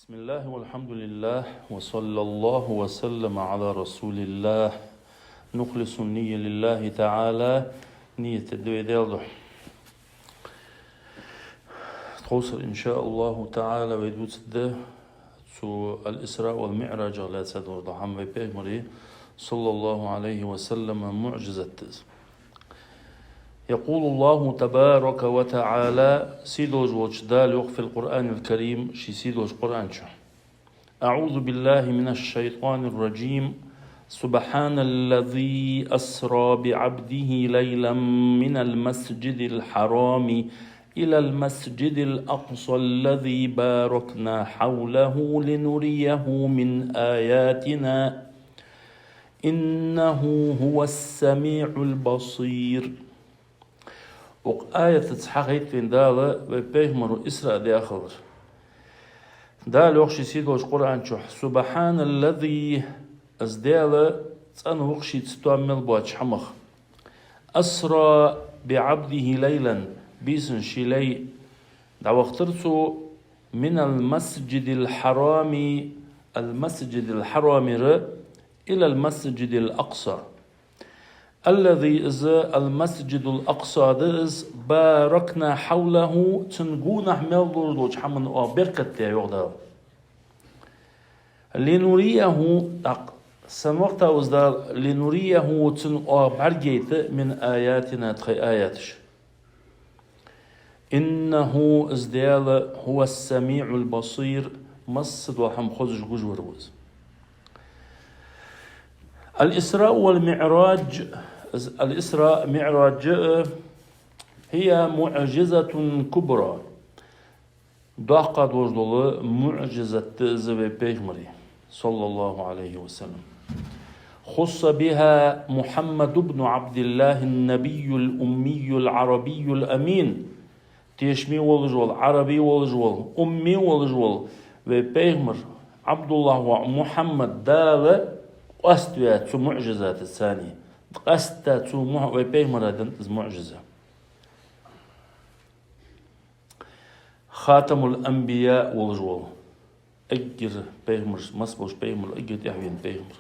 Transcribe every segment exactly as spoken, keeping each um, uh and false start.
بسم الله والحمد لله وصلى الله وسلم على رسول الله. نخلص النية لله تعالى. Нийят де вай Даьла духьа. Тховсара, إن شاء الله تعالى, вай дувцаргда цу الإسراء والمعراج лаьца долаш дола хӀама, вай Пайхамара, صلى الله عليه وسلم, муӀжизат да из. يقول الله تبارك وتعالى, сийдолаш волча Дала йоах, في القرآن الكريم, ший сийдолча Къуръан чу: أعوذ بالله من الشيطان الرجيم. سبحان الذي أسرى بعبده ليلا من المسجد الحرام إلى المسجد الأقصى الذي باركنا حوله لنريه من آياتنا إنه هو السميع البصير. Укх аятаца хьахайтад вайна Дала вай Пайхамара Исраъ даь хилар. Дала йоах ший сийдолча Къуръан чу: سبحان الذي, из Даьла цӀена ва-кх шийца тоам мел боацача хӀамах. أسرى بعبده ليلا, бийсан ший лай дӀавахийтар цо, من المسجد الحرام, المسجد الحرامера, إلى المسجد الأقصى. الذي, из المسجد الأقصى да из, باركنا حوله, цун гонахьа мел долаш долча хӀаман оаха беркат даь, йоах Дала. لنريه, тӀаккха сенна вахийтав из Дала, لنريه, цунна оаха бӀаргагойта, من آياتنا, тхоай аяташ. إنه, из Даьла, هو السميع البصير, масса дола хӀама хозаш, гуш вар ва из. الإسراء والمعراج, из الإسراء, МиӀраж, هي معجزة كبرى. Доккха долаш дола муӀжизат да из вай Пайхамара, صلى الله عليه وسلم. خص بها محمد بن عبد الله النبي الأمي العربي الأمين. Тешаме волаш вола, Ӏарбий волаш вола, умми волаш вола вай Пайхамар, Ӏабдуллахь воӀ Мухьаммад Дала къоаставаьв цу муӀжизатаца. Къаьстта цу муӀ-, вай Пайхамара денна да из муӀжиза. خاتم الأنبياء волаш вола, эггара пайхамараш, масса болча пайхамарел эггара тӀехьа вена пайхамар.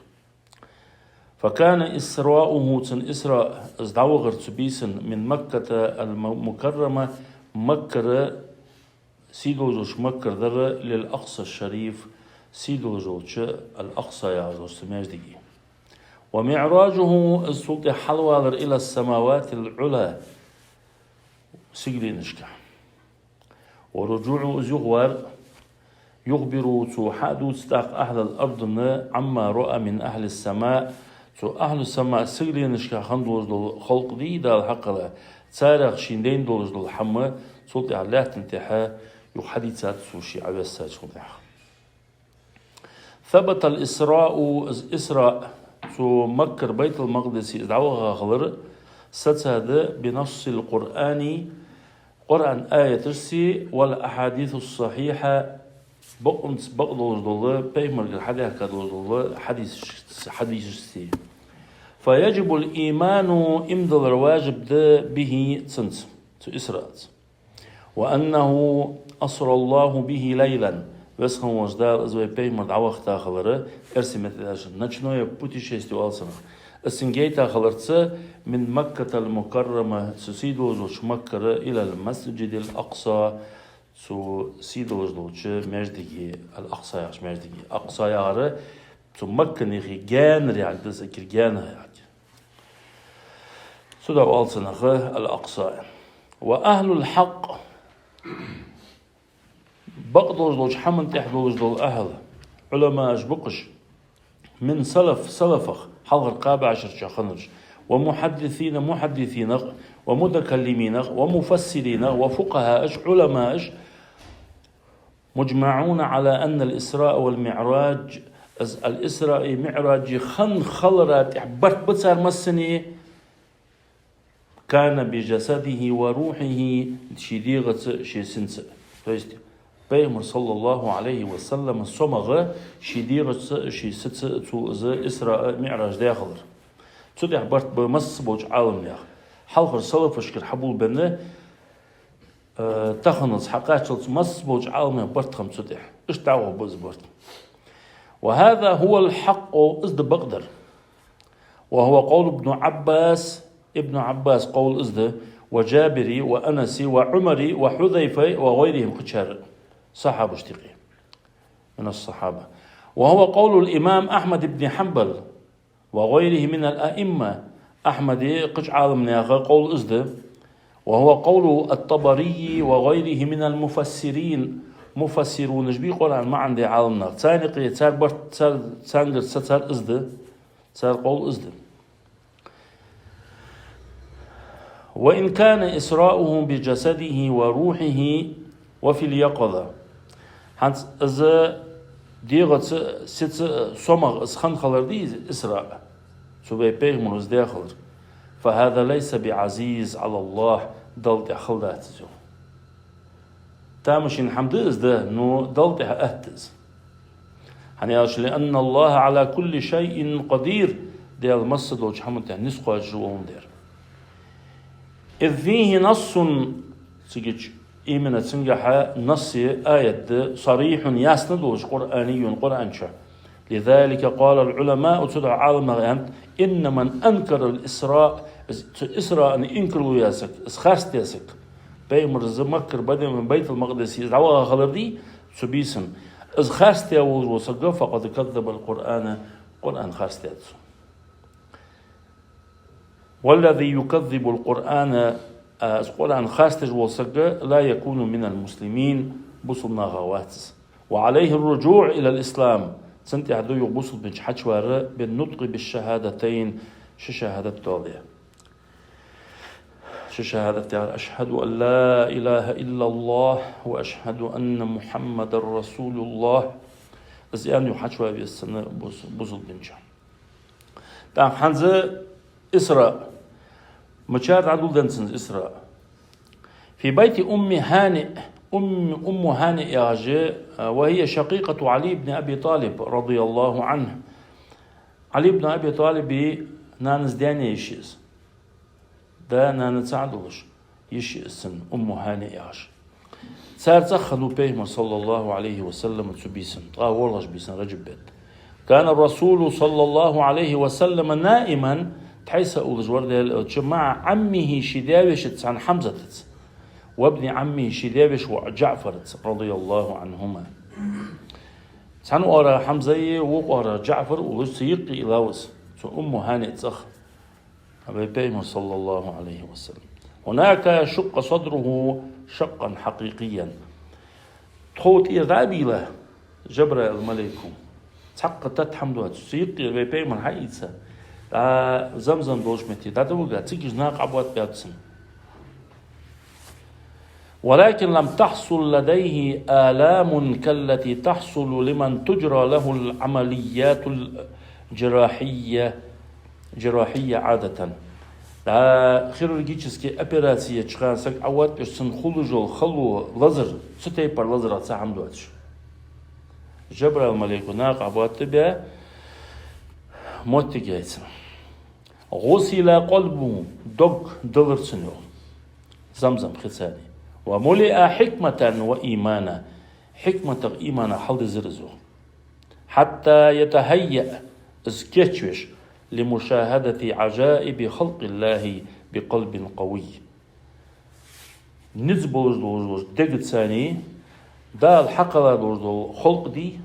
فكان إسراؤه, цун Исраъ, из дӀавахар цу бийсан, من مكة الم-, المكرمة, Маккара, сийдолаш долча Маккара дар, للأقصى الشريف, сийдолаш долча Ал-Акъса яхаш долча цу маьждиге. ومعراجه, из цул тӀехьа хьалвалар, إلى السماوات العلى, сигаленашка. ورجوعه, из юхавар, يخبر, цо хьадувц тӀаккха, أهل الأرض, عما رأى من أهل السماء, цу ахьлу сама, сигаленашка хинна долаш дола халкъ дий Дала хьакхелла, царех шийна дайна долаш дола хӀама, цул тӀехьа лаьттан тӀа юха хьадийцад цо ше Ӏовессачул тӀехьа. ثبت الإسراء, из Исраъ, цу Маккара Байтул-Макъдисе из дӀаваха хилар, сацад بنص القرآن, Къуръан аяташцеи, والأحاديث الصحيحة, бакъонца бакъдолаш дола, пайхамарагара хьадаьхка долаш дола хьадисаш-, хьадисашцеи. فيجب الإيمان, иман диллар важиб да, به, цунца, цу Исраъца. وأنه أسرى الله به ليلا. Веза хинна волча Дала из вай Пайхамар дӀавахийта хилар, эрсий меттала аьлча, ночное путешествие оал цунах. Из цунга гайта хиларца, من مكة المكرمة, цу сийдолаш долча Маккара, إلى المسجد الأقصى, цу сийдолаш долча маьждиге, Ал-Акъса яхача маьждиге. Акъса яхар цу Макканех гаьнара яхилга да, эггара гаьна яхилга. Цудухьа оал цунах Ал-Акъса. وأهل الحق, бакъдолаш долча хӀаман тӀа долаш дола ахьл, Ӏуламааш ба-кх уж, من السلف, салафах, хьалхара кхаь бӀаьшерча хиннараш, والمحدثين, мухьаддисинах, والمتكلمينах, والمفسرينах, والفقهاء, Ӏуламааш, مجمعون على أن الإسراء والمعراج, из Ал-Исраи МиӀражи хинна хилара тӀа барт ба цар массане, كان بجسده وروحه, ший дегӀаца, ший синца. То есть, Пайхамар, صلى الله عليه وسلم, сомагӀа ший дегӀаца, ший синца цо из Исраъ, МиӀраж даь хилар. Цу тӀа барт ба масса болча Ӏаламнаьха. Хьалхара салафашкара хьабоалабенна, э, таханалца хьакхаччалца масса болча Ӏаламнаьха барт хиннаб цу тӀа. Иштта дӀагӀоргба из барт. وهذا هو الحق, из да бакъдар. وهو قول ابن عباس, Ибн Ӏаббаса къовл из да, وجابر وأنس وعمر وحذيفة وغيرهم, кхычар, сахьабашта юкъе, من الصحابة. وهو قول الإمام أحمد بن حنبل وغيره من الأئمة, Ахьмада, кхыча Ӏаламнаьха къовл из да. وهو قول الطبري وغيره من المفسرين, муфассирунаш ба Къуръана маӀан де Ӏаламнах. Царна юкъе, цар барт, цар, царгара цар из да, цар къовл из да. وإن كان إسراؤه بجسده وروحه وفي اليقظة. ХӀанз из дегӀаца, сица, сомагӀа из хинна хилар дий из Исраъ, цу вай пайхамара из даь хилар. فهذا ليس بعزيز على الله, Далла тӀехь хала дац из, йоах. Тамашийна хӀама да из, да, но Далла тӀехь атта из. ХӀана аьлча, لأن الله على كل شيء قدير, Даьла массадолча хӀаман тӀехь низ кхоачаш волаш ва. إذ فيه نص, цигача именно цунгахьа насс я, аят да, صريح, ясно долаш, قرآني, Къуръан чу. لذلك قال العلماء, цудухьа Ӏаламнаха аьннад: إن من أنكر الإسراء, из, цу Исраъна инкарло яь саг, из харцдаь саг, пайхамар из Маккара Байтул-Макъдисе из дӀаваха хилар дий, цу бийсан, из харцдаь волаш вола саг, فقد كذب القرآن, Къуръан харцдаьд цо. والذي يكذب القرآن, а, из Къуръан харцдеш вола саг, لا يكون من المسلمين, бусалба нахах вац из. وعليه الرجوع إلى الإسلام, цунна тӀехь да, йоах, бусалба дин чу хьачувар, بالنطق بالشهادتين, ши шахӀадат доаладе. Ши шахӀадат яхар: أشهد أن لا إله إلا الله وأشهد أن محمدا رسول الله. Из аьнна, йоах, хьачува веза цунна бус-, бусалба дин чу. ТӀаккха хӀанз Исраъ. Мичара дӀадоладеннад цунна Исраъ? في بيت أم هانئ. Ум-, Умму ХӀаниъ яхаш я, а, وهي شقيقة علي بن أبي طالب رضي الله عنه. Ӏали ибн Аби ТӀалиба нанас даь йиша я из. Да, нана цаӀ долаш йиша я из цун, Умму ХӀаниъ яхаш. Цар цӀагӀа хиннав Пайхамар, صلى الله عليه وسلم, цу бийсан, ткъаь ворхӀлагӀча бийсан, Раджаб бетта. كان الرسول صلى الله عليه وسلم نائما, тхьайса уллаш вар Даьла Элча, مع عمه, ший даь-вешийца цхьана, Хьамзатаца, وابن عمه, ший даь-веший воӀа ДжаӀфараца, رضي الله عنهما. Цхьан оагӀорахьа Хьамза а, вокх оагӀорахьа ДжаӀфар а уллаш, цу юкъе уйлав из, цу Умму ХӀаниъ цӀагӀа. Вай Пайхамар, صلى الله عليه وسلم. هناك شق صدره شقا حقيقيا. Тхов тӀера дӀа а бийла Жабраил малайко, цхьаккха тата хӀама доацаш, цу юкъера вай Пайхамар хьаийца, дӀа Замзам долча метте дӀатӀавига, цига уж накха Ӏобоаттабаьб цунна. ولكن لم تحصل لديه آلام كالتي تحصل لمن تجرى له العمليات الجراحية، جراحية عادة. ДӀа хирургически операци еча хана саг Ӏооттабеш цунна хулаш йола хало, лазар, цу тайпара лазарах цхьа хӀама доацаш. Жабраил малайко накха Ӏобоаттабаь, моттиг яьй цунна. غسل قلبه, дог дилар цун, йоах, Замзам хица. وملئ حكمة وإيمانا, хьикматах, иманах хьалдизар из, йоах. حتى يتهيأ, из кийчвеш, لمشاهدة عجائب خلق الله بقلب قوي. Низ болаш долаш долча дегаца, Дала хьакхелла долаш дола халкъ дий,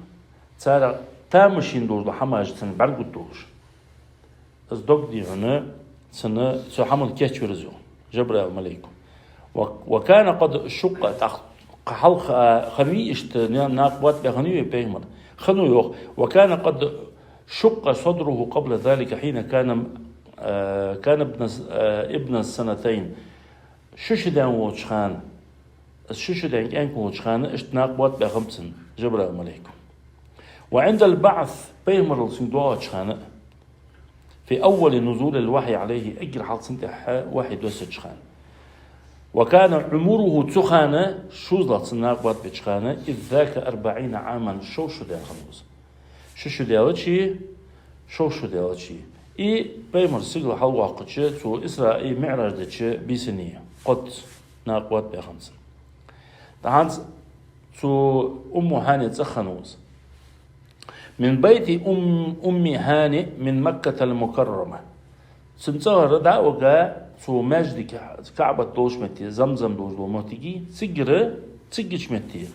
царех тамашийна долаш дола хӀамаш цунна бӀаргагургдолаш. Из дог дий хьона, цунна цу хӀаман кийчвир из, йоах, Жабраил малайко. و-, وكان قد شق, тӀаккха хьалха хиннавий иштта, на-, накха боаттабаь хиннавий вай Пайхамар? Хиннав, йоах. وكان قد شق صدره قبل ذلك حين كان, э, كان ابن س-, э, ابن سنتين. Ши шу даьнна волча хана, из ши шу даьнна кӀаьнк волча хана, иштта накха боаттабаь хиннаб цунна Жабраил малайко. وعند البعث, пайхамарал цунга доагӀача хана, في أول نزول الوحي عليه, эггара хьалха цунна тӀа вахьи доссача хана. وكان عمره, цу хана, шозлагӀа цунна накха боаттабеча хана, إذ ذاك أربعين عاما, шовзткъа шу даьнна хиннав из. Ши шу даьлча, шовзткъа шу даьлча. И Пайхамар сигала хьалвоаккхача, цу Исраъ, МиӀраж деча бийсанна, Къудс, накха боаттабаь хиннад цунна. ТӀаккха хӀанз Цу Умму ХӀани цӀагӀа хиннав из. من بيت أم، أم هانئ من مكة المكرمة. Цун цӀагӀара дӀа а вига, цу маьждиге, КаӀбат долча метте, Замзам долаш дола моттиг, цигара, цигача метте,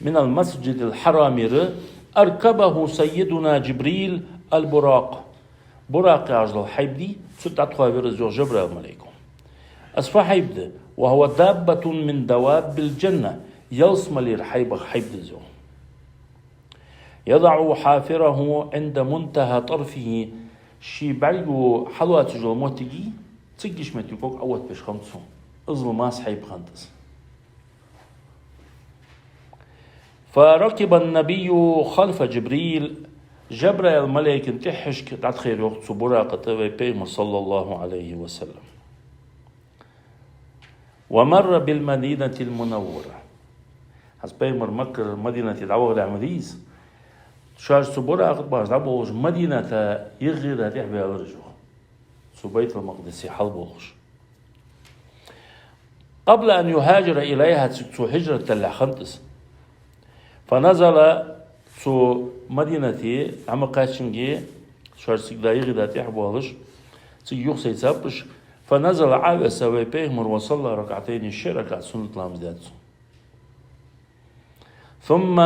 من المسجد الحرام ра, أركبه سيدنا جبريل البراق. Буракъ яхаш дола хьайба дий, цу тӀа дӀатӀахоавир из, йоах, Жабраил малайко. Из фу хьайба да? وهو دابة من دواب الجنة. Ялсмалера хьайбах хьайба да из, йоах. يضع حافره عند منتهى طرفه. Ший бӀаргагу хьалоацаш йола моттиг, цигача метте ког Ӏооттабеш хиннад цо. Иззал масса хьайба хиннад из. فركب النبي خلف جبريل. Жабраил малайка тӀехьашка дӀатӀахайра, йоах, цу Буракъа тӀа вай Пайхамар, صلى الله عليه وسلم. ومر بالمدينة المنورة. ХӀанз Пайхамар Маккара Мадинате дӀавахар ма дий из. Шоаш цу Буракъа тӀа бахаш дӀаболхаш, Мадината юхе дӀатӀехбаьлар уж, йоах, цу Байтул-Макъдисе хьалболхаш. قبل أن يهاجر إليها, цига цо хӀижрат далехь хиннад из. فنزل, цу Мадинате дӀакхаьчача, шоаш цига дӀа юхе дӀатӀехбоалаш, цига юха сайцаб уж. فنزل, Ӏовесса вай Пайхамар, وصلى ركعتين, ши ракаӀат суннат ламаз даьд цо. ثم,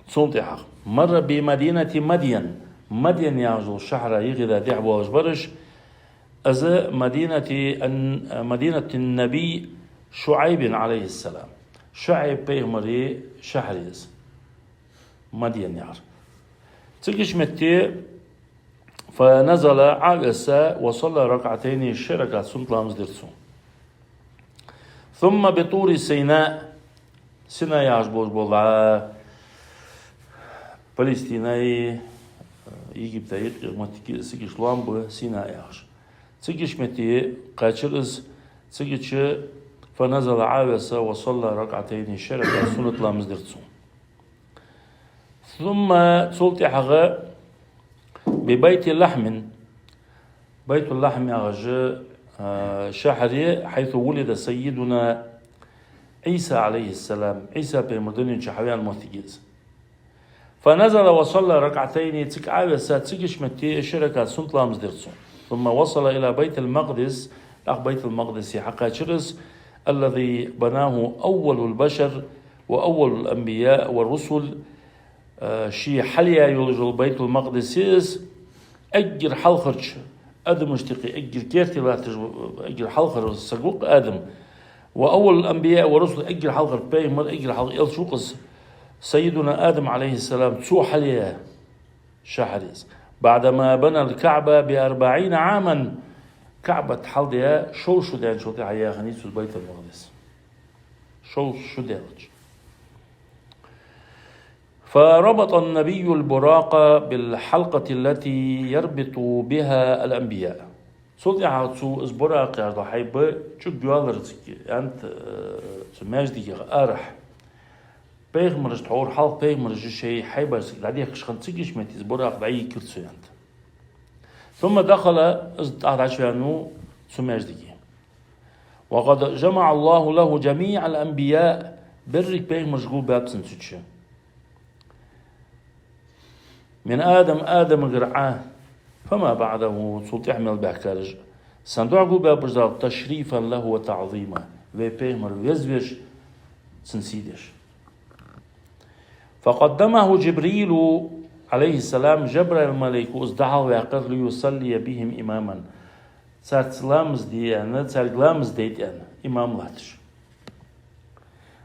цул тӀехьагӀа, مر بمدينة مدين. Мадьян яхаш долча шахьара юхе дӀатӀехбоалаш бар уж. Из مدينة ال-, مدينة النبي شعيب عليه السلام. ШуӀайб пайхамара шахьар я из, Мадьян яхар. Цигача метте, فنزل, Ӏовесса, وصلى ركعتين, ши ракаӀат суннат ламаз дир цо. ثم بطور سيناء, Синай яхаш болаш бола, Палестинай, Египта юкъе моттиг, цигача лоам ба Синай яхаш. Цигача метте кхаьчар из, цигача, فنزل, Ӏовесса, وصلى ركعتين, ши ракаӀат суннат ламаз дир цо. ثم, цул тӀехьагӀа, ببيت لحم, Байтул-Лахьм яхача, а, шахьаре, حيث ولد سيدنا عيسى عليه السلام, Ӏийса пайхамар дунен чу хьавена моттиг я из. فنزل وصلى ركعتين, цига Ӏовесса, цигача метте ши ракаӀат суннат ламаз дир цо. ثم وصل إلى بيت المقدس, тӀаккха Байтул-Макъдисе хьакхаьчар из, الذي بناه أول البشر وأول الأنبياء والرسل, а, ше хьалъяь йолаш йола Байтул-Макъдис я из, эггара хьалхарча адамашта юкъе эггара керте латташ, эггара хьалхара саг ва-кх Адам. وأول الأنبياء والرسل, эггара хьалхара пайхамар, эггара хьалха элча ва-кх из, سيدنا آدم عليه السلام, цо хьалъяь шахьар я из. بعدما بنى الكعبة بأربعين عاما, КаӀбат хьалдаь шовзткъа шу даьнначул тӀехьагӀа яь хиннай цо Байтул-Макъдис. Шовзткъа шу даьлча. فربط النبي البراق بالحلقة التي يربط بها الأنبياء. Цул тӀехьагӀа цо из Буракъ яхаш дола хьайба чӀуг йоаллар цига, аьннад, э, цу маьждигах арахьа. Пайхамарашта хьалха, хьалха пайхамараша шоай хьайбаш цига дӀадехкаш хиннад, цигача метте из Буракъ дӀайигар цо, аьннад. ثم دخل, из тӀаккха дӀачувенав цу маьждиге. وقد جمع الله له جميع الأنبياء, берригаш пайхамараш гулбаьб цунна цу чу. من آدم, Адамагара Ӏа, فما بعده, цул тӀехьа мел баьхкараш а. Сен духьа гулбаьб уж Дала? تشريفا له وتعظيما, вай пайхамар везвеш, цунна сий деш. فقدمه جبريل عليه السلام, Жабраил малайко из дӀахьалхаваьккхар, ليصلي بهم إماما, царца ламаз де аьнна, царга ламаз дайта аьнна, имам латташ.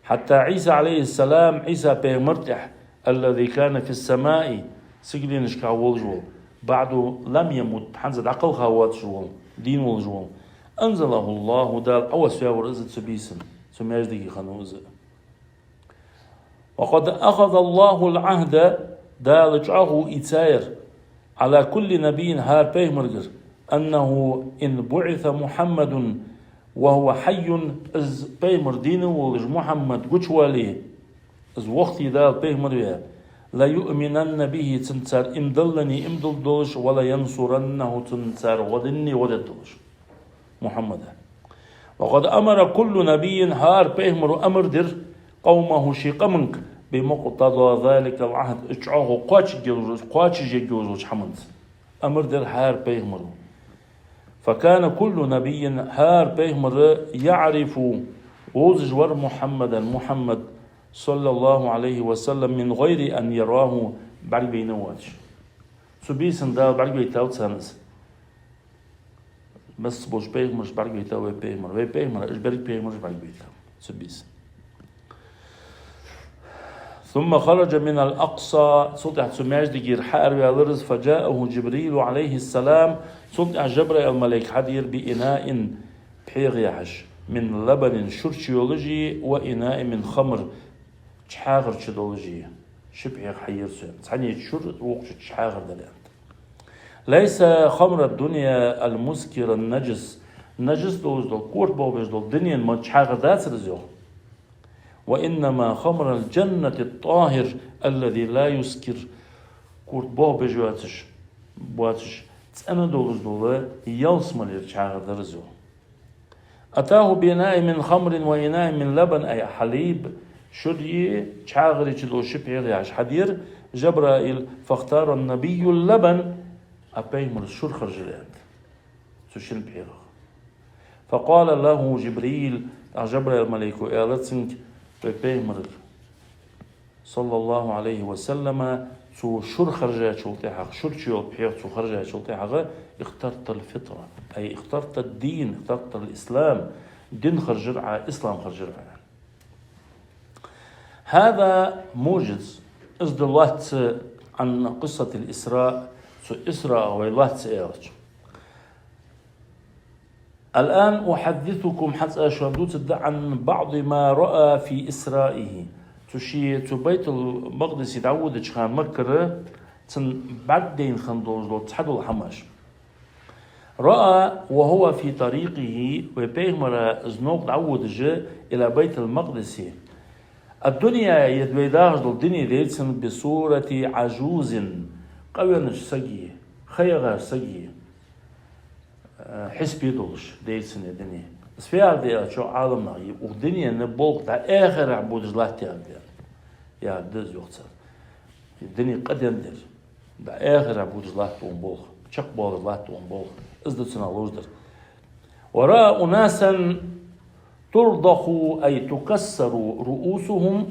حتى عيسى عليه السلام, Ӏийса пайхамар тӀехьа, الذي كان في السماء, сигаленашка волаш вола, بعد لم يمت, хӀанз дӀакхалха воацаш вола, дийна волаш вола, أنزله الله, Дала Ӏовоссаваьвар из цу бийсан, цу маьждиге хиннав из. وقد أخذ الله العهد, Дала чӀоагӀо ийцаяр, على كل نبي, хӀара пайхамарагара, أنه إن بعث محمد وهو حي, из пайхамар дийна волаш Мухьаммад гучавале, из вахийте Дала пайхамар ве, ليؤمنن به, цунна цар иман диллане иман дилларгдолаш, ولينصرنه, цунна цар гӀо диллане гӀо дергдолаш. Мухьаммада. وقد أمر كل نبي, хӀара пайхамаро амар дир, قومه ший къаманга بمقتضى ذلك العهد из чӀоагӀо кхоачаш йолаш, кхоачаш йолаш хӀаманца. Амар дир хӀара пайхамара. فكان كل نبي хӀара пайхамар يعرف вовзаш вар محمدا Мухьаммад صلى الله عليه وسلم من غير أن يراه бӀаргавайна воацаш. Цу бийсан Дала бӀаргавайтав царна из. Масса болча пайхамарашта бӀаргавайтав вай пайхамар. Вай пайхамара уж беррига пайхамараш бӀаргавайтав цу бийсан. ثم خرج من الأقصى цул тӀехьа цу маьждигера хьаараваьлар из, فجاءه جبريل عليه السلام цул тӀехьа Жабраил малайк хьадера بإناء пхьегӀа яхьаш, من لبن шура чу йолаш, وإناء من خمر чхьагӀара чу долаш. Ши пхьегӀа хьаера цо. Цхьанне чу шура, вокху чу чхьагӀара дар аьнна. ليس خمر الدنيا المسكر النجس нажас долаш дола, корта бохабеш дола дунен ма чхьагӀара дацар из йоах. وإنما خمر الجنة الطاهر الذي لا يسكر корта бохабеш йоацаш, боацаш, цӀена долаш дола ялсмалера чхьагӀара дар из йоах. أتاه بإناء من خمر وإناء من لبن أي حليب шура, чхьагӀара чу долаш ши пхьегӀа яхьаш хьадера Жабраил, فاختار النبي اللبن а пайхамара шура хержар аьнна цу шин пхьегӀах. فقال له جبريل тӀаккха Жабраил малайко аьлар цунга, вай пайхамарга صلى الله عليه وسلم цо шура хержачул тӀехьагӀа, шура чу йола пхьегӀа цо хержачул тӀехьагӀа, اخترت الفطرة أي اخترت الدين اخترت الإسلام дин хержар Ӏа, ислам хержар Ӏа. هذا موجز из да лоацца عن قصة الإسراء цу ИсраӀах вай лоацца аьлча. الآن أحدثكم хӀанз аз шоана дувцаргда عن بعض ما رأى في إسرائه цу ший, цу Байтул-Макъдисе дӀаводача хана Маккара цунна бӀаргадайна хинна долаш дола цхьадола хӀамаш. رأى وهو في طريقه вай пайхамара из новкъа дӀаводаш إلى بيت المقدس الدنيا ер вай дахаш дола дуне дайра цунна بصورة عجوز къавеннача сага, ха ягӀача сага хьисапе долаш дайра цунна ер дуне. Из фу яхар да аьлча, Ӏаламнаха, укх дунен болх дӀа эхарахьа бодаш латт яхар да. Яхар да из йоах цар. Ер дуне къаденна дар. ДӀа эхарахьа бодаш латт укхун болх. Чакхбоалаш латт укхун болх. Из да цунах ловзадар. ورأى أناسا ترضخ أي تكسر رؤوسهم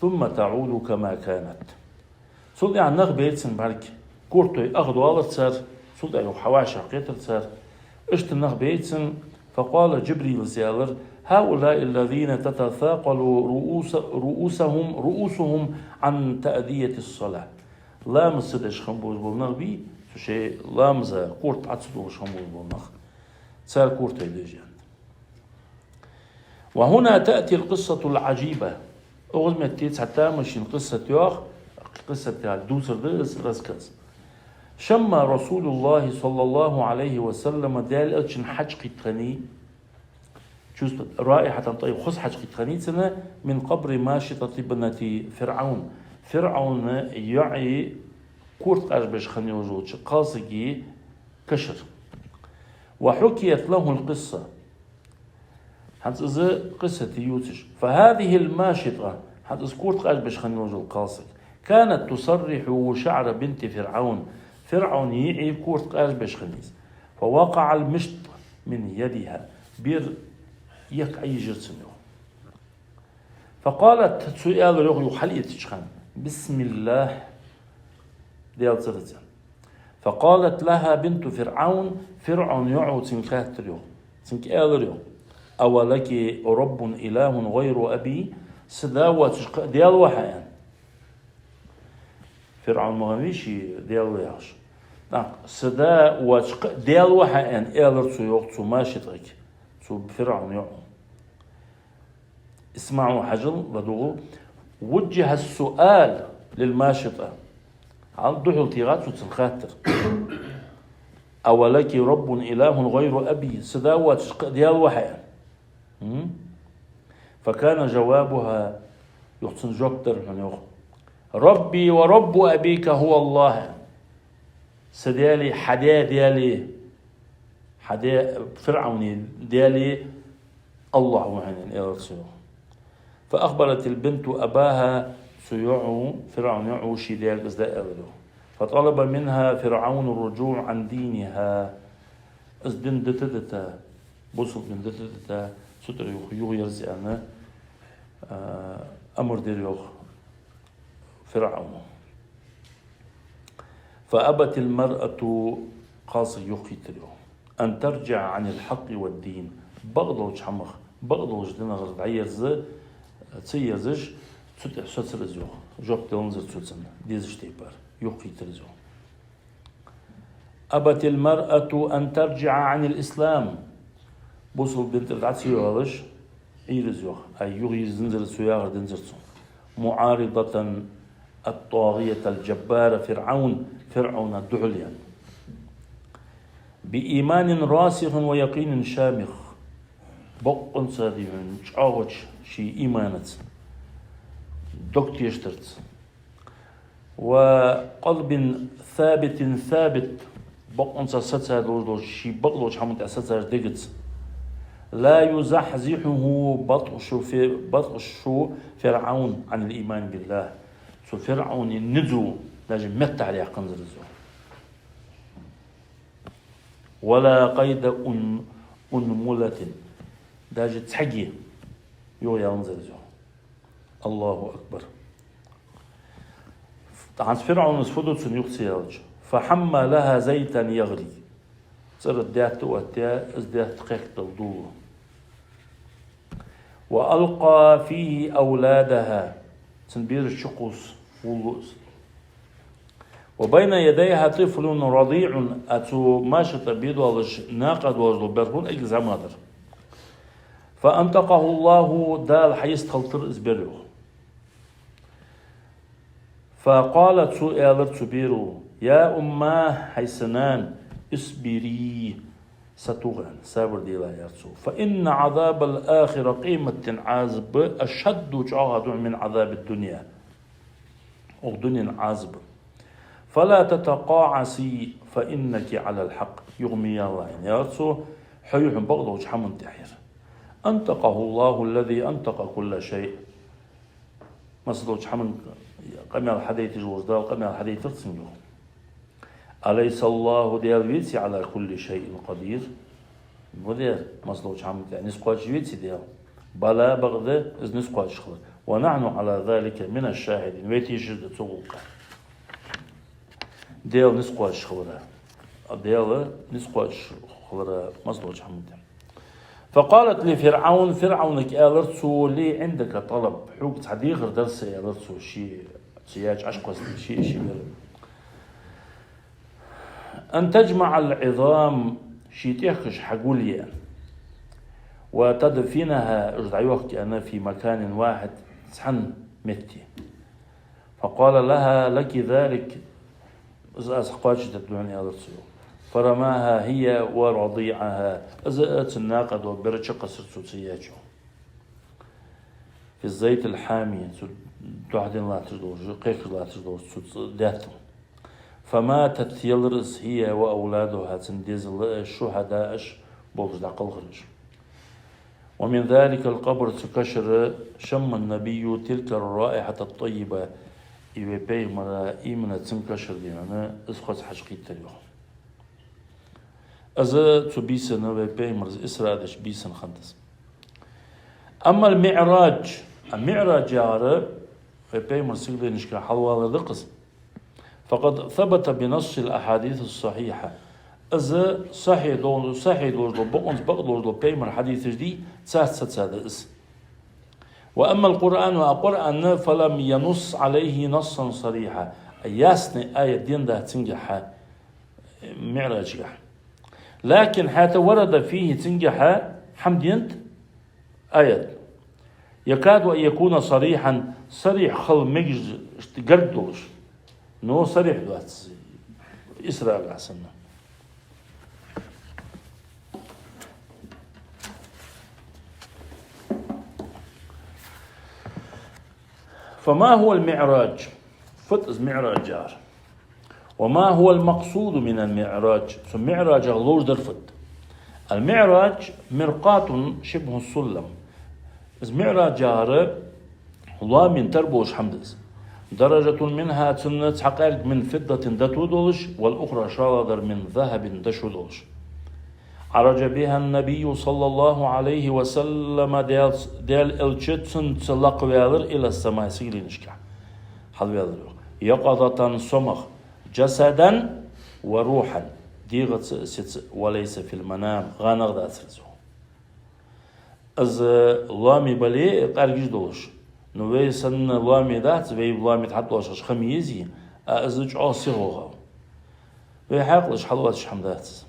ثم تعود كما كانت Цул тӀехьа нах байра цунна бӀарга, кортой ах доалар цар, цул тӀехьа юха хьавӀашагӀкхетар цар. Иштта нах байра цунна, فقال جبريل из аьлар: هؤلاء الذين تتثاقل رؤوس رؤوسهم رؤوسهم عن تأدية الصلاة Ламаз ца деш хинна болаш бола нах бий, цу шоай ламаза корта Ӏо ца дуллаш хинна болаш бола нах. Цар кортой деш ян. وهنا تأتي القصة العجيبة Укхаза метте цхьа тамашийна къиссат йоагӀа, къиссат яхар дувцар да из, рассказ. شم رسول الله صلى الله عليه وسلم Даьла Элчан хьаж кхийтта хиннай, чувствовать, رائحة طيبة хоза хьаж кхийтта хиннай цунна, من قبر ماشطة ابنة فرعون ФирӀовна йоӀа корта къажбеш хинна йолаш йолча кхалсага кашара. وحكيت له القصة ХӀанз из къиссат ювцаш. فهذه الماشطة хӀанз из корта къажбеш хинна йолаш йола кхалсаг كانت تسرح شعر بنت فرعون ФирӀовна йиӀий корта къажбеш хиннай из. فوقع المشط من يدها бер ехк Ӏайижар цунна йоах. فقالت цо аьлар йоах юха хьалъэцача хана: بسم الله Даьла цӀерца. فقالت لها بنت فرعون ФирӀовна йоӀо цунга хаьттар йоах, цунга аьлар йоах: أولك رب إله غير أبي Са да воацаш кхы а Даьла ва хьа аьнна. ФирӀовн ма хиннавий ше Даьла ва яхаш. ТӀаккха Са да воацаш кхы а Даьла ва хьа аьнна, аьлар цо йоах цу машитӀага, цу ФирӀовна йоӀо. اسمعوا хьажал, ладувгӀал. وجه السؤال للماشطة хьал духьал тийгӀа цо цунна хаттар. أولك رب إله غير أبي Са да воацаш кхы а Даьла ва хьа аьнна. М? فكان جوابها юха цун жоп дар хьона йоах: ربي ورب أبيك هو الله Са Даьлеи хьа даь Даьлеи, хьа даь ФирӀовна Даьлеи АллахӀ ва хьона, аьлар цо йоах. فأخبرت البنت أباها, цу йоӀо, ФирӀавна йоӀо ший даьга из дӀааьлар йоах. فطلب منها فرعون الرجوع عن دينها. Из дин дита а дита, бусалба дин дита а дита, цу тӀара юха юхаерза аьнна, а, амар дир йоах ФирӀавна. فأبت المرأة, кхалсаг юхакхийттар йоах, أن ترجع عن الحق والدين, бакъдолча хӀамах, бакъдолча динагара дӀаерза ца езаш, цу тӀа соцар из йоах. Жоп деланзар цо цунна дезача тайпара, юхакхийттар из йоах. أبت المرأة أن ترجع عن الإسلام. Бусалба дин тӀара дӀа ца йоалаш, Ӏийра из йоах. Ай, юхаерзанзар цо, яхар динзар цо. معارضة الطاغية الجبار فرعون, ФирӀавна духьал яьнна. بإيمان راسخ ويقين شامخ. Бокъонца дийхьа чӀоагӀача ший иманаца, дог тешдарца. وقلب ثابت ثابت, бокъонца саца долаш долча, ший бакъдолча хӀаман тӀа сацача дегаца. لا يزحزحه بطش في-, بطش فرعون عن الإيمان بالله. Цу ФирӀавна низо даже меттахьара яьккханзар из йоах. ولا قيد أن-, أنملة. Даже цхьаккха юхаяланзар из йоах. Аллаху акбар. ТӀаккха ФирӀавнас фу ду цунна юха ца яьлча? فحمى لها زيتا يغلي. ЦӀера даьтта оттаяь, из даьтта кхехкадала дуллу. وألقى فيه أولادها. Цун бераш чукхувса вуллу из. وبين يديها طفل رضيع, а цу маша тӀа бе долаш, накха долаш дола бер хул эггара зӀамагӀдар. فأنطقه الله, Дала хьайистхилийтар из бер йоах. فقال, цо аьлар цу беро: يا أماه, хӀай са нана, اصبري, сатоха, сабар делахь, аьлар цо. فإن عذاب الآخرة, къематден Ӏазап, أشد, чӀоагӀа да من عذاب الدنيا, укх дунен Ӏазапах. فلا تتقاعسي فإنك على الحق. Юха ма ялалахь, аьлар цо, хьо я хьона бакъдолча хӀаман тӀа яр. أنطقه الله الذي أنطق كل شيء. Массадолча хӀаман къамаьл хьадайташ волча Дала къамаьл хьадайтар цунга йоах. أليس الله, Даьла веций, على كل شيء قدير? Ва Даьла, массадолча хӀаман тӀа низ кхоачаш веций Даьла? بلى, бакъда, из низ кхоачаш хилар. ونحن على ذلك من الشاهدين. Вай тешаш да цу гӀулакха. Даьла низ кхоачаш хилара. Даьла низ кхоачаш хилара массадолча хӀаман тӀа. فقالت لفرعون, ФирӀавнага аьлар цо: لي عندك طلب, хьога цхьа дехар дар са, аьлар цо, ший, цу яьча Ӏашкхостий, ший, ший бер. أن تجمع العظام, ший тӀехкаш хьагулъе, وتدفنها, уж дӀайохка аьнна, في مكان واحد, цхьан метте. فقال لها: لك ذلك, из аз кхоачашдергда хьона, аьлар цо. فرماها هي ورضيعها, из а цун накха дола бер а чукхессар цо цу яьчо. في الزيت الحامي, цу дохьаденна латташ долча, кхехкаш латташ долча цу цӀ-, даьтта. فماتت, ялар из, هي وأولادها, цун дезал а, شهداء, уж болаш дӀакхалхар уж. ومن ذلك القبر, цу кашара, شم النبي تلك الرائحة الطيبة, из вай пайхамара иман цун кашара дийнахьа из хоз хьаж кхийттар йоах. Из цу бийсан, вай пайхамар Исраъ деча бийсан хиннад из. أما المعراج, а МиӀраж яхар, вай пайхамар сигаленашка хьалвалар да-кх из. فقد ثبت بنص الأحاديث الصحيحة. Из сахьихь дол-, сахьихь долаш дола, бокъонца бакъдолаш дола пайхамара хьадисаш дий, царца цаӀ да из. وأما القرآن, а Къуръан, فلم ينص عليه نصا صريحا. Ясный аят деннадац цунгахьа, МиӀражагахьа. لكن, хӀаьта, ورد فيه, цунгахьа хӀама денад, аят. يكاد أن يكون صريحا, сарихь хила мегаш, иштта гарга долаш. Но сарихь дац Исраъагахьа санна. فما هو المعراج؟ Фуд из МиӀраж яхар? وما هو المقصود من المعراج؟ Цу МиӀражах ловш дар фуд? المعراج مرقاة شبه السلم. Из МиӀраж яхар Лоамена тара болаш хӀама да из. درجة منها, цунна цхьа къаьрг, من فضة, дото долаш, والأخرى, шоллагӀдар, من ذهب, дошо долаш. عرج بها النبي صلى الله عليه وسلم, Даьла, Даьла Элча цунца лакхваьлар, إلى السماء, сигаленашка хьалваьлар йоах. يقظة, сомах, جسدا وروحا, дегӀаца а, сица а, وليس في المنام, гӀанагӀ дацар из йоах. Из лоами бале а къаьргаш долаш. Ну, вай санна лоами дац, вай лоами тӀа хьатӀадоалаш хӀама езий, а из чӀоагӀа сихагӀа. Вай хьаькъалаш хьалоацаш хӀама дац из.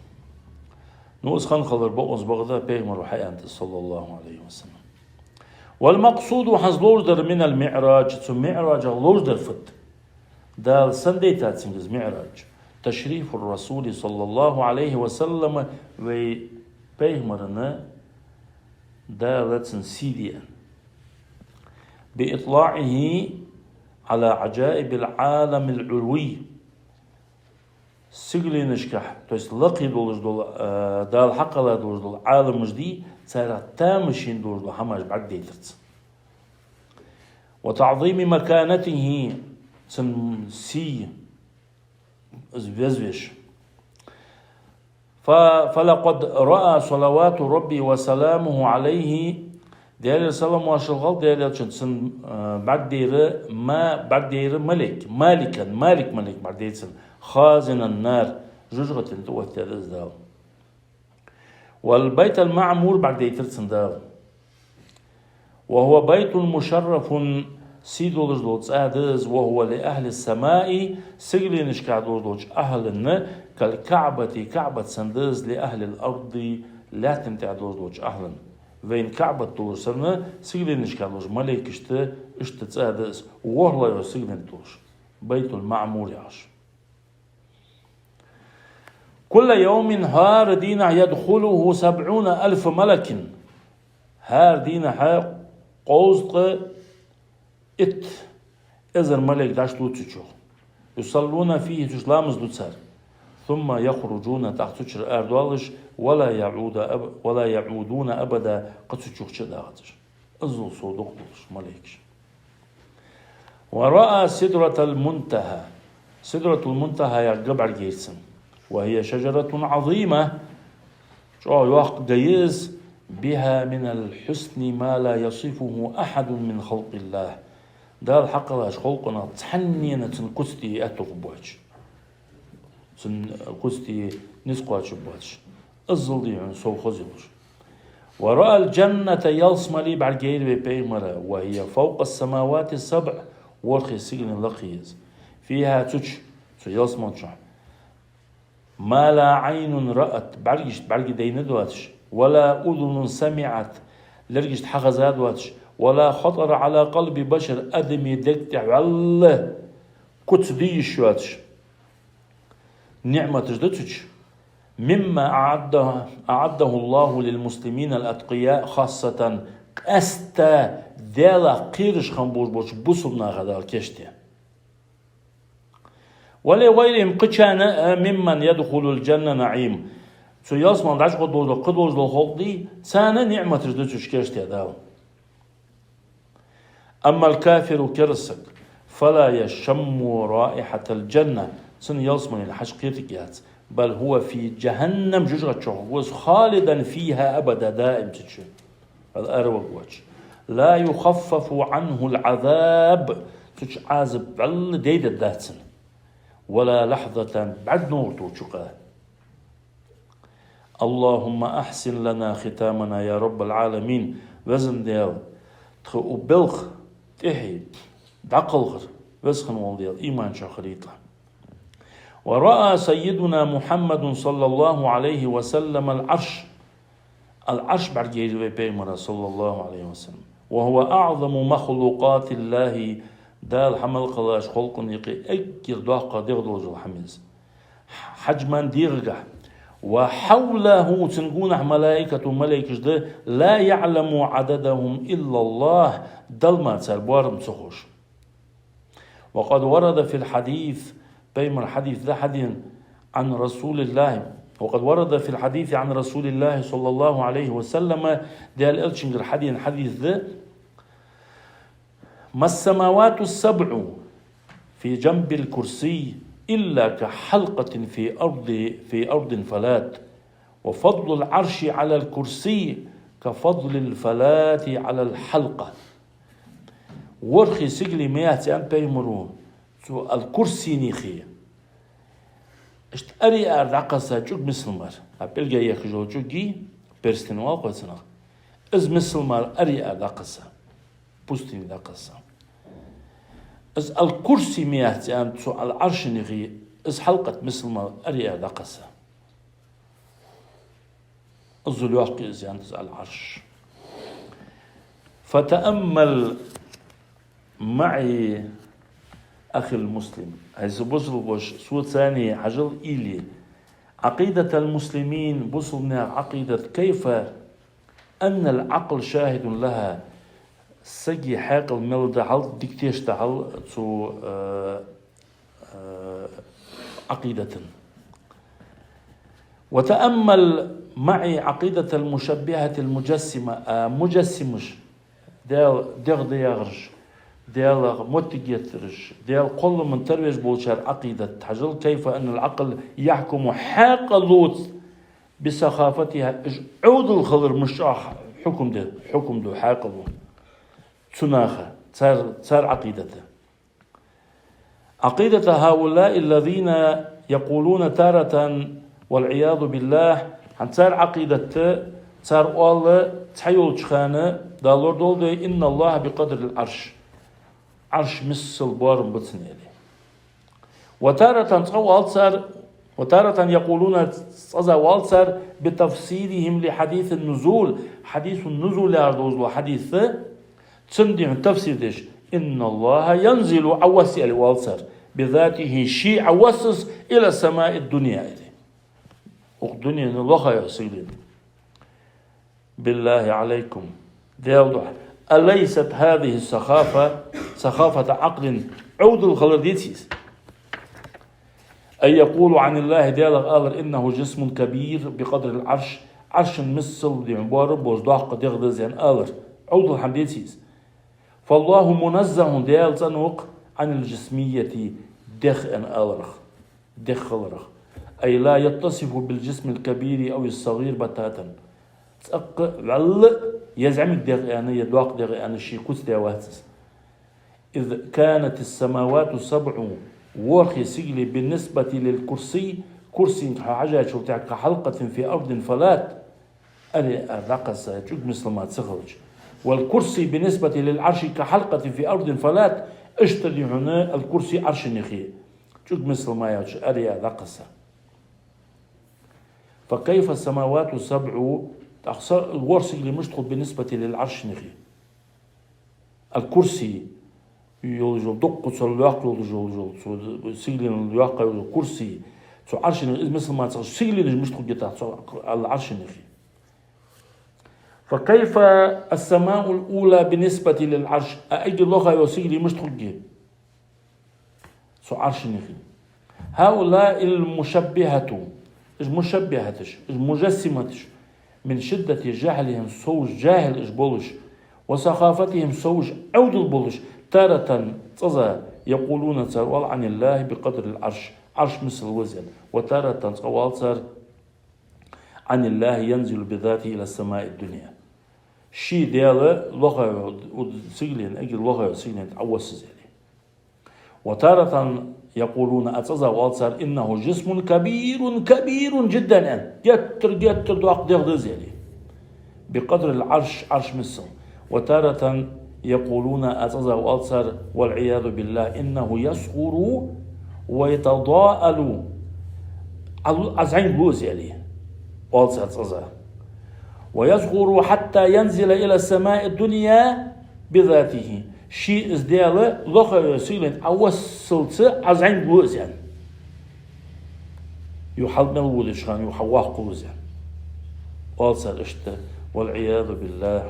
Ну, из хинна хилар бокъонца бакъда, Пайхамаро хьааьннад из, صلى الله عليه وسلم. والمقصود, хӀанз ловш дар, من المعراج, цу МиӀражах ловш дар фуд? Дала сенна дайтад цунга из МиӀраж? تشريف الرسول صلى الله عليه وسلم, вай Пайхамарна Дала цун сий де. بإطلاعه على عجائب العالم العلوي. Сигаленашка, то есть лакхе долаш дола, э, Дала хьакхелла долаш дола Ӏаламаш дий, царех тамашийна долаш дола хӀамаш бӀаргадайтарца. وتعظيم مكانته, цун сий из везвеш. ف-، فلقد رأى صلوات ربي وسلامه عليه, Даьлера салам-моаршал хилда Даьла Элчанна, цунна, э, бӀаргадайра, ма-, бӀаргадайра малейк, مالكا, Малик малейк бӀаргадайра цунна, خازن النار, жожагӀатен тӀа оттадаьд из Дала. والبيت المعمور бӀаргадайтар цунна Дала. وهو بيت مشرف, сий долаш дола цӀа да из, وهو لأهل السماء, сигаленашка долаш долча ахӀланна, كالكعبة, КаӀбат санна да из, لأهل الأرض, лаьттан тӀа долаш долча ахӀланна. Вайна КаӀбат долаш санна, сигаленашка долаш малейкашта иштта цӀа да из, ворхӀлагӀа йола сигален тӀа долаш. بيت المعمور яхаш. كل يوم, хӀара дийнахьа, يدخله سبعون ألف ملك, хӀара дийнахьа кховзткъа итт эзар малейк дӀачулоац цу чу. يصلون فيه, цу чу ламаз ду цар. ثم يخرجون, тӀаккха цу чура арадоалаш, ولا يعود أب-، ولا يعودون أبدا, кхы цу чу чу а дагӀац уж. Иззал сов дукха долаш малейкаш. ورأى سدرة المنتهى. Сидратул-Мунтахьа яха га бӀаргайайра цунна. وهي شجرة عظيمة. ЧӀоагӀа йоккха га я из. بها من الحسن ما لا يصفه أحد من خلق الله. Дала хьакхеллача халкъех цхьаннена цун куц де аьттув боацаш. Цун куц де низ кхоачаш боацаш. Иззал дий хьона сов хоза йолаш. ورأى الجنة, ялсмале бӀаргайайра вай Пайхамара, وهي فوق السماوات السبع, ворхӀе сигален лакхе я из. فيها, цу чу, цу ялсмала чу, ما لا عين رأت, бӀаргашта бӀаргадайна доацаш, ولا أذن سمعت, лергашта хьахеза доацаш, ولا خطر على قلب بشر, адамий дег тӀа вӀалла куц де йиш йоацаш ниӀматаш да цу чу. مما أعده، أعده الله للمسلمين الأتقياء خاصة, къаьстта Даьлах кхераш хинна болаш болча бусалба наха Дала кийчдаь. ولغيرهم, кхычарна а, ممن يدخل الجنة نعيم. Цу ялсмале дӀачугӀоргдолаш дола, кхы долаш дола халкъ дий, царна ниӀматаш да цу чу кийчдаь Дала. أما الكافر, кераста саг, فلا يشم رائحة الجنة, цунна ялсмален хьаж кхетаргьяц. بل هو في جهنم, жожагӀата чу хургва из, خالدا فيها أبدا, даим цу чу, вӀалла араваргвоацаш. لا يخفف عنه العذاب, цу чу Ӏазап вӀалла дайдергдац цунна. ولا لحظة, бӀаргнегӀар тохача юкъа. اللهم أحسن لنا ختامنا يا رب العالمين. Веза Даьла, тха укх балха тӀехье дӀакхалхар, Веза хинна вола Даьла, иман чу хилийталахь. ورأى سيدنا محمد صلى الله عليه وسلم العرش. Ал-Ӏарш бӀаргайайра вай Пайхамара, صلى الله عليه وسلم. وهو أعظم مخلوقات الله, Дала хьа мел кхеллача халкъа юкъе эггара доккха дегӀ долаш дола хӀама я из. حجما, дегӀагахьа. وحوله, цун гонахьа, ملائكة, малейкаш да, لا يعلم عددهم إلا الله, Далла мара цар боарам ца ховш. وقد ورد في الحديث, Пайхамара хьадис да хьадена, عن رسول الله, وقد ورد في الحديث عن رسول الله صلى الله عليه وسلم, Даьла Элчангара хьадена хьадис да, ما السماوات السبع في جنب الكرسي إلا كحلقة في أرض، في أرض فلاة، وفضل العرش على الكرسي كفضل الفلاة على الحلقة. ВорхӀе сигале ма яц, аьннад пайхамара, цу аль-курсийна юхе. Иштта аре ара дӀакхесса чӀуг мисал мара. А пӀелга ехкаш йола чӀуг, перстень оал-кх вай цунах. Из мисал мара аре ара дӀакхесса. Пустыне дӀакхесса. Из аль-курси ма яц, аьннад, цу аль-Ӏаршана юхе, из хьалкъат мисал мара аре ара дӀакхесса. Иззал йоккха я из, аьннад, из аль-Ӏарш. فتأمل معي أخي المسلم. ХӀай са бусалба воша, соца цхьана хьажал, или. عقيدة المسلمين, бусалба наьха Ӏакъидат, كيف أن العقل شاهد لها. Сага хьаькъал мел да хьал, дика теш да хьал цу, э, э, Ӏакъидата. وتأمل معي عقيدة المشبهة المجسمة. А муджассимаш, Даьла дегӀ да яхараш, Даьлах моттиг еттараш, Даьла кхоллама тара веш болчар Ӏакъидат хьажал, كيف أن العقل يحكم, хьаькъало بسخافتها, уж Ӏовдал хилар мишта чӀоагӀа хьукам ду, хьукам ду хьаькъало цу наха, цар, цар Ӏакъидата. عقيدة هؤلاء الذين يقولون تارة والعياذ بالله, хӀанз цар Ӏакъидат, цар оал цхьайолча хана, Дала лорадолда вай, إن الله بقدر العرش, Ӏарш миссел боарам ба цун, аьле. وتارة, цкъа оал цар, وتارة يقولون, цкъаза оал цар, بتفسيرهم لحديث النزول, хьадисун нузул яхаш дола хьадис, цун духьа тафсир деш, إن الله ينزل, Ӏовосс, аьле, оал цар, بذاته, ше Ӏовоссас, إلى السماء الدنيا, аьле. Укх дунен лоха йола сигален. بالله عليكم, Даьла духьа, أليست هذه سخافة, سخافة عقل, Ӏовдал хилар деций из? أن يقولوا عن الله, Даьлах алар, إنه جسم كبير بقدر العرش, Ӏаршан миссел духьа боарам болаш доккха дегӀ да из аьнна алар, Ӏовдал хӀама деций из? فالله منزه, Даьла цӀена ва-кх, عن الجسمية, дегӀ аьнна аларах, дегӀ хиларах. أي لا يتصف بالجسم الكبير أو الصغير بتاتا. ЦӀаккха вӀалла е зӀамига дегӀ аьнна, е доккха дегӀ аьнна ше куц даь вац из. إذ كانت السماوات السبع, ворхӀе сигале, بالنسبة للكرسي, курсийга хьажачул тӀехьагӀа, كحلقة في أرض فلاة, аре ара дӀакхесса чӀуг миссел мара ца хилча. والكرسي بالنسبة للعرش كحلقة في أرض فلاة, иштта да хьона аль-курси Ӏаршана юхе, чӀуг миссел мара яьлча аре ара дӀакхесса. فكيف السماوات السبع, тӀаккха са-, ворхӀ сигале мишта хул بالنسبة للعرش, Ӏаршана юхе? Аль-курси йолаш йола, дуккха цул йоккха йолаш йола, цу сигален йоккха йола курси, цу Ӏаршана юхе из миссел мара ца хилча, сигаленаш мишта хургья тӀаккха цу аль-Ӏаршана юхе? فكيف السماء الأولى بالنسبة للعرش, а эггара лоха йола сигале мишта хургья цу Ӏаршана юхе? هؤلاء المشبهة, уж мушаббихьаташ, уж муджассиматаш, من شدة جهلهم, совгӀа жахӀил уж болаш, وسخافتهم, совгӀа Ӏовдал болаш, تارة, цкъаза, يقولون, цар оал, عن الله بقدر العرش, Ӏарш миссел ва из аьнна, وتارة, цкъа оал цар, عن الله ينزل بذاته إلى السماء الدنيا. Ше Даьла лоха йола, у, сигален, эггара лоха йола сигален тӀа Ӏовосс из, аьле. وتارة يقولون, а цкъаза оал цар, إنه جسم كبير كبير جدا, аьнна, геттара, геттара доккха дегӀ да из, аьле. بقدر العرش, Ӏарш миссел. وتارة يقولون, а цкъаза оал цар, والعياذ بالله, إنه يصغر ويتضاءل, Ӏа-, Ӏа зӀамига лу из, аьле, оал цар цкъаза. ويصغر حتى ينزل إلى السماء الدنيا بذاته. Ше из Даьла лоха йола сигален тӀа Ӏовоссалца Ӏа зӀамига лу из аьнна. Юха хьалмел водача хана юха хьавоаккхалу из аьнна. Оал цар иштта, والعياذ بالله.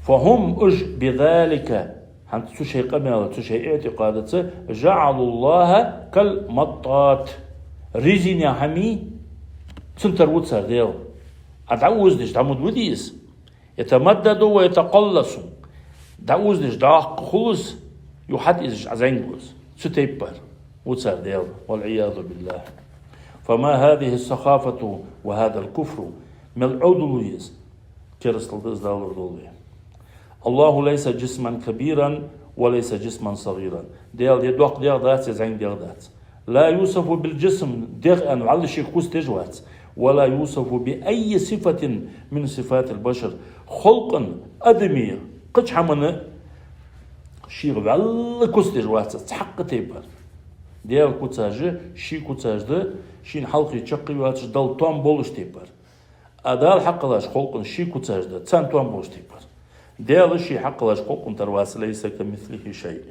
فهم, уж, بذلك, хӀанз цу шоай къамаьла, цу шоай иӀтикъадаца, جعلوا الله كالمطاط. Резина хӀамий, цун тара ву цар Даьла. А дӀаозадеш, дӀа муд ву дий из? يتمدد ويتقلص. дӀаозадеш дӀаяккха хул из, юха хьатӀаэзаш Ӏа зӀамига ва из. Цу тайпара ва цар Даьла, والعياذ بالله. فما هذه السخافة وهذا الكفر؟ Мел Ӏовдал ва из? Керастал да из, Дала лорадолда вай. الله ليس جسما كبيرا وليس جسما صغيرا. Даьла е доккха дегӀ дац, е зӀамига дегӀ дац. لا يوصف بالجسم, дегӀ аьнна вӀалла шийх куц деш вац. ولا يوصف بأي صفة من صفات البشر. Халкъа, адамий, кхыча хӀаман шийх вӀалла куц деш вац цхьаккха тайпара. Даьла куцаш ший куцаш да, шийна хьалхе чаккхе йоацаш, Далла тоам болаш тайпара. А Дала хьакхеллача халкъа ший куцаш да, царна тоам болаш тайпара. Даьла ший хьакхеллача халкъа тара вац, ليس كمثله شيء.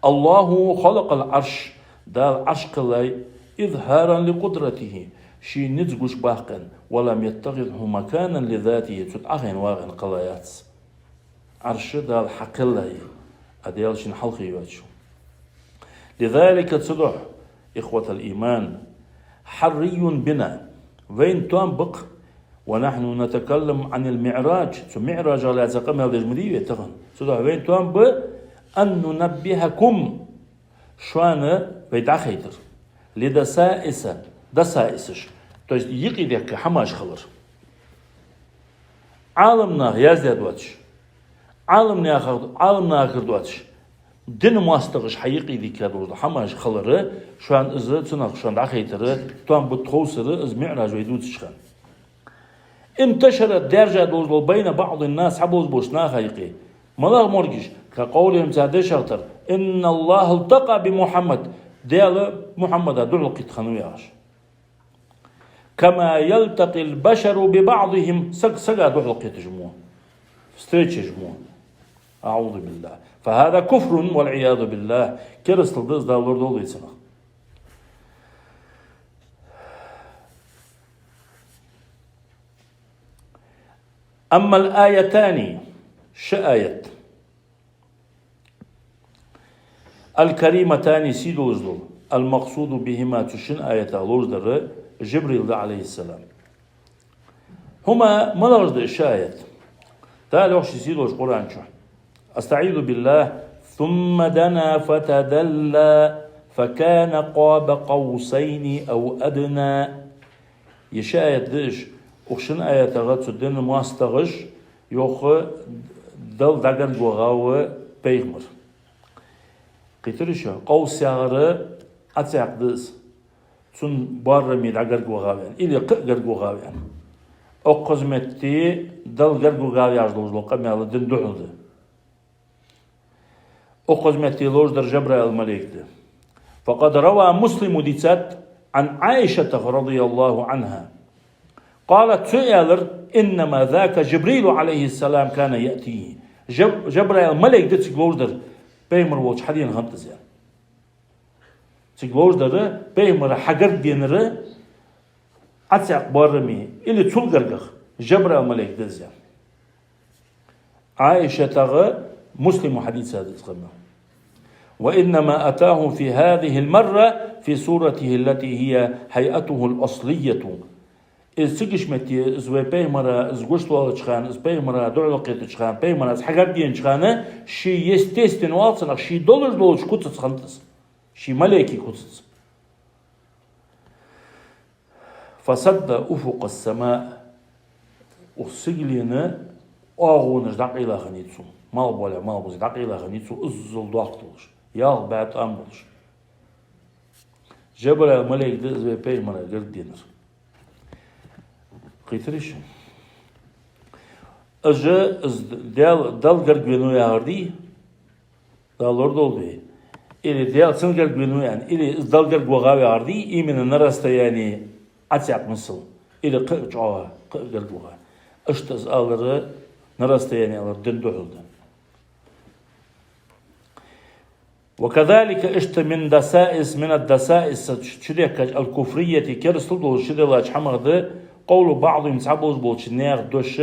الله خلق العرش, Дала Ӏарш кхеллай, إظهارا لقدرته, ший низ гучабаккха, ولم يتخذه مكانا لذاته, цу тӀа Ӏохайна вагӀа кхелла яц. Ӏарш Дала хьакхеллай, а Даьла шийна хьалхе йоацаш ва. لذلك, цудухьа, إخوة الإيمان, حري بنا, вайна тоам ба-кх, ونحن نتكلم عن المعراج, цу МиӀражах лаьца къамаьл деш ма дий вай тахан. Цудухьа вайна тоам ба, أن ننبهكم, шоана вай дӀахайтар, لدسائس, дасаисаш, то есть юкъе дехка хӀамаш хилар. Ӏаламнаха яздаь доацаш, Ӏаламнахах, Ӏаламнахагара доацаш, дина моастагӀаша хьаюкъедийхка дола хӀамаш хилар, шоана из, цунах шоана дӀахайтар, тоам ба тховсара, из МиӀраж вай дувцача хана. انتشرت, даьржа долаш дола, بين بعض الناس, цхьаболаш болча наха юкъе. МалагӀа моргаш? كقولهم, цар дешах тара: إن الله التقى بمحمد, Даьла Мухьаммада духьалкхийтта хиннав яхаш. كما يلتقي البشر ببعضهم, саг сага духьалкхеташ мо, встречаш мо. أعوذ بالله. فهذا كفر والعياذ بالله. Керастал да из, Дала лорадолда вай цунах. أما الآيتان, ши аят, الكريمتان, сийдолаш дола, المقصود بهما, цу шин аятах ловш дар Жибрил да, عليه السلام. هما, малагӀаш да уж ши аят? Дала йоах ший сийдолча Къуръан чу. أستعيذ بالله. ثم دنا فتدلى فكان قاب قوسين أو أدنى. Ер ши аят да уж. Укх шин аятагара цу дина моастагӀаша, йоах, Далла дӀагарга вахав пайхамар. Кхийтарий шо? Къовс яхар Ӏа цӀаькха да из. Цун боараме дӀагарга вахав аьнна, или кхы а гарга вахав аьнна. Укхаза метте Далла гарга вахав яхаш долаш дола къамаьл дина духьал да. Укхаза метте ловш дар Жабраил малейк да. فقد روى مسلم, дийцад, عن عائشة رضي الله عنها. قالت, цо аьлар: إنما ذاك جبريل عليه السلام كان يأتيه. Жаб-, Жабраил малейк да цига ловш дар, пайхамар волча хьадена хиннад из. Цига ловш дар пайхамара хьагарга денар Ӏа цӀаькха боараме, или цул гаргагӀа, Жабраил малейк да из. Ӏаишатагара, Муслима хьадийцад из къамаьл. وإنما أتاه في هذه المرة في صورته التي هي هيئته الأصلية. Из цигача метте, из вай пайхамара, из гучадоалача хана, из пайхамара духьалкхетача хана, пайхамара из хьагарга денача хана, ший естественно валцанах, ший долаш долча куцаца хиннад из. Ший малейкий куцаца. فسد أفق السماء. Укх сигален оагӀонаш дӀакъайла хиннай цо. Малхбоале малхбузе дӀакъайла хиннай цо, иззал доккха долаш, ялх бӀаь тӀам болаш. Жабраил малейк да из вай пайхамара гарга денар. Кхийтарий шо? Из же, из Даьла, Далла гарга венав яхар дий? Дала лорадолда вай. Или Даьла цун гарга венав аьнна, или из Далла гарга вахав яхар дий, именно на расстоянии Ӏа цӀаькха мисал, или кхы а чӀоагӀа, кхы а гарга ваха. Иштта из алар, на расстоянии алар дина духьал да. وكذلك, иштта, من دسائس, من الدسائس, чудехкача, الكفرية, керастал долаш чудиллача хӀамах да, قول بعضهم, цхьаболаш болча наьха дош: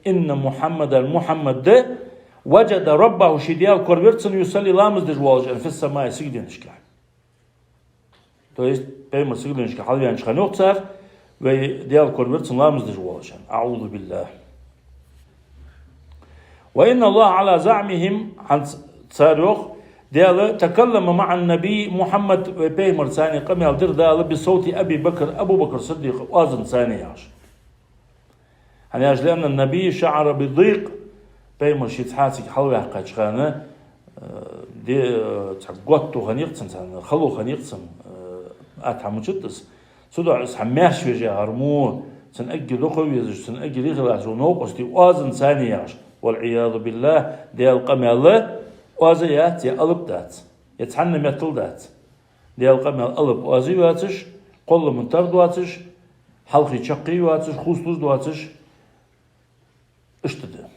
إن محمدا, Мухьаммад, وجد ربه, ший Даьла коравир цунна, يصلي, ламаз деш волаш, في السماء, сигаленашка. То есть, пайхамар сигаленашка хьалваьннача хана, йоах цар, вай Даьла коравир цунна ламаз деш волаш. أعوذ بالله. وإن الله على زعمهم, хӀанз цар йоах, Даьла, تكلم مع النبي محمد, вай пайхамарца къамаьл дир Дала, بصوت أبي بكر, Абу Бакр Сиддикъа оазаца яхаш. ХӀана аьлча, لأن النبي شعر بضيق, пайхамар ше цхьаь цига хьалваьккхача хана, э, де, э, цхьа готто хиннай-кх цунна, цхьа хало хиннай-кх цунна, э, атта хӀама мичад из. Цудухьа из хӀама маьрша веш яхар мо, цун эггара дукха везаш, цун эггара йиха латташ вола новкъостий оазаца яхаш, والعياذ بالله, Даьла къамаьл оаз яц, е алап дац, е цхьанна меттала дац. Даьла къамаьл алап, оаз йоацаш, кхоллама тара доацаш, хьалхе чаккхе йоацаш, хувцалуш доацаш, иштта да.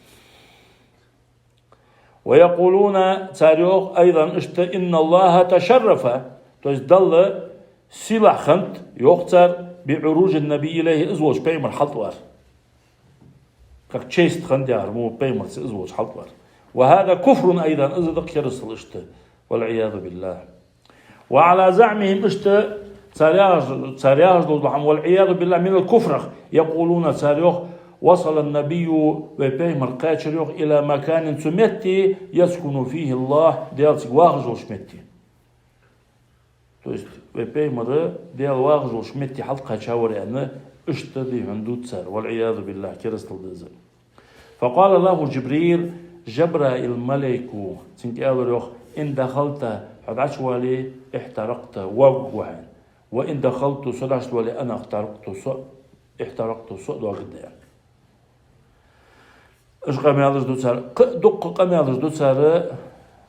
ويقولون, цар йоах, أيضا, иштта, إن الله تشرف, то есть Далла сийлахь хиннад, йоах цар, بعروج النبي إليه, из волча пайхамар хьалтӀавар. Как честь хиннад яхар мо пайхамарца из волча хьалтӀавар. وهذا كفر أيضا, из да-кх керастал иштта. والعياذ بالله. وعلى زعمهم, иштта цар яхаш, цар яхаш дола хӀама, والعياذ بالله من الكفر, يقولون, цар йоах, وصل النبي, вай пайхамар кхаьчар, йоах, إلى مكان, цу метте, يسكن فيه الله, Даьла цига вахаш волча метте. То есть вай пайхамар Даьла вахаш волча метте хьалкхаьчавар аьнна, иштта дий хьона дувц цар, والعياذ بالله, керастал да из. فقال له جبريل, Жабраил малайко цунга аьлар, йоах: إن دخلت, хьо дӀачувале, احترقت, воагӀаргва хьо. وإن دخلت, со дӀачувале, أنا احترقت, со, احترقت, со а доагаргда, аьнна. Уж къамаьлаш ду цар, кхы а дукха къамаьлаш ду цар,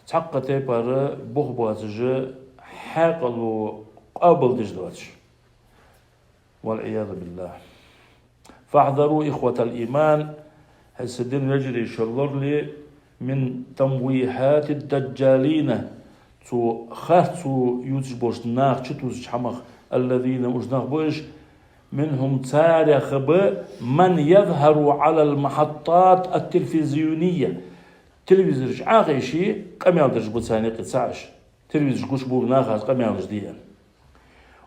цхьаккха тайпара бух боацаш, хьаькъало къоабалдеш доацаш. والعياذ بالله. فاحذروا إخوة الإيمان, хӀай са дина вежарий, шо лорале, من تمويهات الدجالين, цу харцо ювцаш болча наха чутувсача хӀамах, الذين, уж нах ба уж, منهم, царех ба, من يظهر على المحطات التلفزيونية, телевизораш Ӏохайше къамаьл деш ба царна юкъе цхьабараш. Телевизораш гуш болча наха из къамаьлаш де.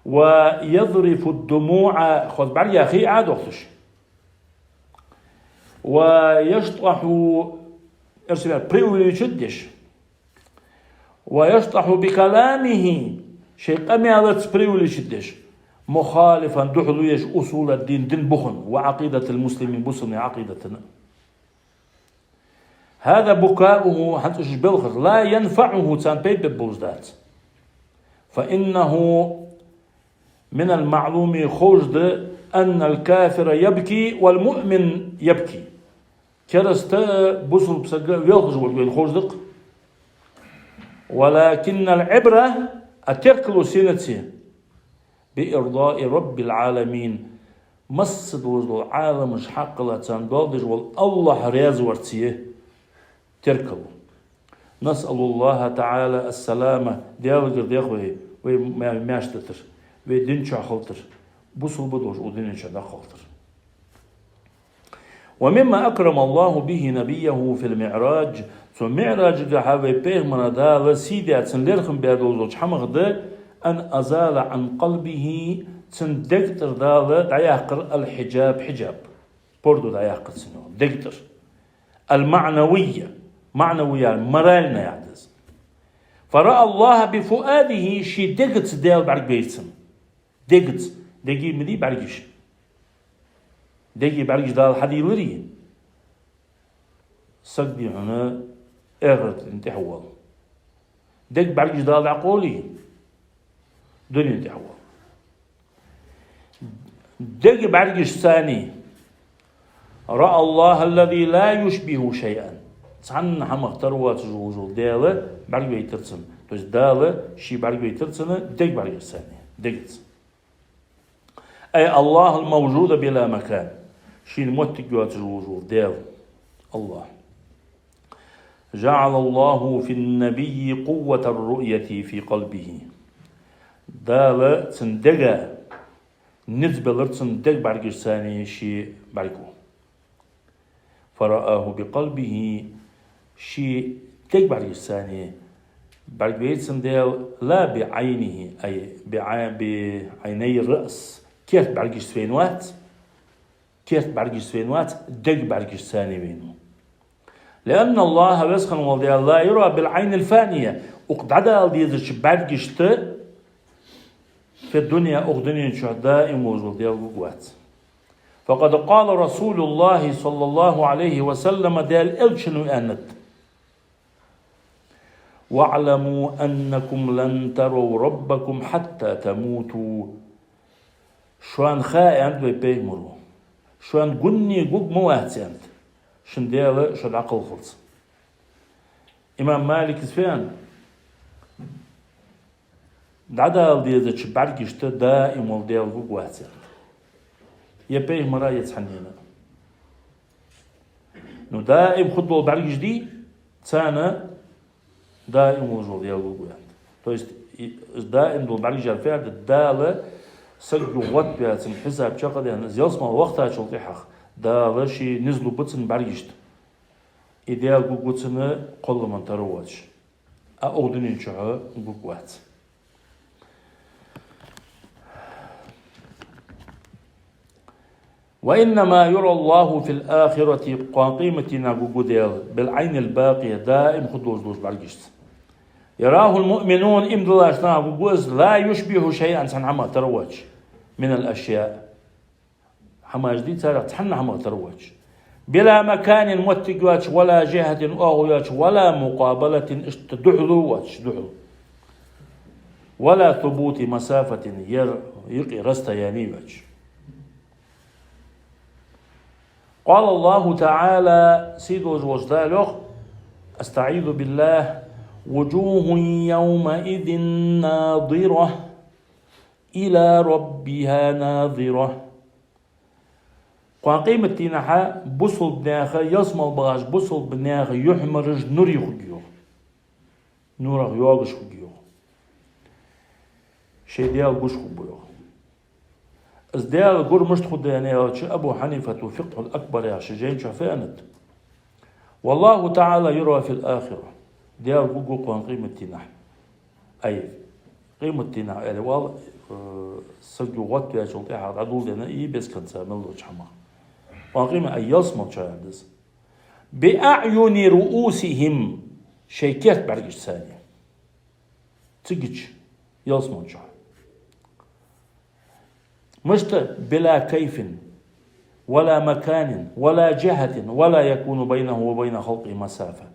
ويذرف الدموع, хоза бӀаргех хий Ӏодохийташ. ويشطح, эрсий меттала преувеличить деш. ويشطح بكلامه, ший къамаьлаца преувеличить деш. مخالفا, духьале еш, أصول الدين, дина буханна, وعقيدة المسلمين, бусалба наьха Ӏакъидатана. هذا بكاؤه, хӀанз уж белхар, لا ينفعه, царна пайда бергболаш дац. فإنه من المعلوم, ховш да, أن الكافر يبكي والمؤمن يبكي. Кераста а, бусалба саг а велхаш волга вайна ховш да-кх. ولكن العبرة, а теркало сенца я, بإرضاء رب العالمين, масса долаш дола Ӏаламаш хьакъ лаца доал деш вола АллахӀ раьза варца я теркало. نسأل الله تعالى السلامة, Даьлагара дех вай, вай ма-, маьрша дитар, вай дина чу хилийтар, бусалба долаш укх дунен чу дӀакхалхийтар. ومما أكرم الله به نبيه في المعراج, цу МиӀражагахьа вай пайхамара Дала сий даь, цун лерхӀам баь долаш долча хӀамах да, أن أزال عن قلبه, цун дега тӀара Дала дӀаяьккхар الحجاب, хьиджаб, пордо дӀаяьккхар цун дега тӀара. المعنوية, маӀнавий яхар, моральный яхар да из. فرأى الله بفؤاده, ший дегаца Даьла бӀаргавайра цунна. Дегаца, дега ма дий бӀаргаш. Дега бӀаргаш Дала хьадийлларий, саг дий хьона эхарта дина тӀехьа воал. Дега бӀаргаш Дала дӀакъовлий, дунен тӀехьа воал. Дега бӀаргашца, رأى الله الذي لا يشبه شيئا. Цхьанна хӀамах тара воацаш волаш вола Даьла бӀаргавайтар цунна. То есть Дала ший бӀаргавайтар цунна дега бӀаргашца, дегаца. أي الله الموجود بلا مكان. Шийна моттиг йоацаш волаш вола Даьла. АллахӀ. جعل الله في النبي قوة الرؤية في قلبه. Дала цун дега низ белар цун дега бӀаргашца ший бӀаргаго. فرآه بقلبه, ший дега бӀаргашца бӀаргавайра цунна Даьла, لا بعينه, أي بع-, بعيني الرأس, керта бӀаргашца вайна вац, керта бӀаргашца вайна вац, дега бӀаргашца вайна ва. لأن الله, веза хинна вола Даьла, لا يرى بالعين الفانية, укх дӀадала дезача бӀаргашта, في الدنيا, укх дунен чу даим волаш вола Даьла гургвац. فقد قال رسول الله صلى الله عليه وسلم, Даьла Элчано аьннад: واعلموا أنكم لن تروا ربكم حتى تموتوا. Шоана ха, аьннад вай Пайхамаро, шоана гунне гург ма вац, аьннад, шун Даьла шо дӀакхалххалца. Имам Малика фу аьннад? ДӀадала дезача бӀаргашта даим вола Даьла гургвац, аьннад. Е Пайхамара, е цхьаннена. Ну, даим хургдола бӀаргаш дий, царна даим волаш вола Даьла гургва, аьннад. То есть, и, даим дола бӀаргаш яхар фу яхар да? Дала саг юхагӀоттаваь, цун хьисап чакхдаьнна, из ялсмала вахийтачул тӀехьагӀа Дала ший низ лургба цун бӀаргашта. И Даьла гургва цунна кхолламах тара воацаш. А укх дунен чухь гургвац. وإنما يرى الله في الآخرة, кхоана къематдийнахьа гургва Даьла, بالعين الباقية, даим хургдолаш долча бӀаргашца. يراه المؤمنون, иман долаш нах гургва Из, لا يشبه شيئا, цхьан хӀамах тара воацаш, من الأشياء. ХӀамаш дий, царех цхьанна хӀамах тара воацаш. بلا مكان, моттиг йоацаш, ولا جهة, оагӀув йоацаш, ولا مقابلة, иштта духьала воацаш, духьала. ولا ثبوت مسافة, ер юкъе расстояние йоацаш. قال الله تعالى, сийдолаш волча Дала йоах, أستعيذ بالله: وجوه يومئذ ناضرة إلى ربها ناظرة. Кхоана къематдийнахьа бусалба наьха, ялсмала бахача бусалба наьха юхьмараш нуре хургья, йоах. Нурах йоагаш хургья, йоах. Шоай Даьла гуш хургба, йоах. Из Даьла гур мишта хургда аьнна аьлча, Абу Хьанифата «Фикъхьул Акбар» яхача жайна чу фу аьннад: والله تعالى يرى في الآخرة. Даьла гургва кхоана къематдийнахьа. Ай, къематдийнахьа аьле вала, э, саг юхагӀоттаваьчул тӀехьагӀа дӀадоладенна, и без конца мел долча хӀамах. Кхоана къемат, ай, ялсмала чу аьннад из. بأعين رؤوسهم, шоай керта бӀаргашца царна. Цигача, ялсмала чу. Мишта? بلا كيف ولا مكان ولا جهة ولا يكون بينه وبين خلقه مسافة.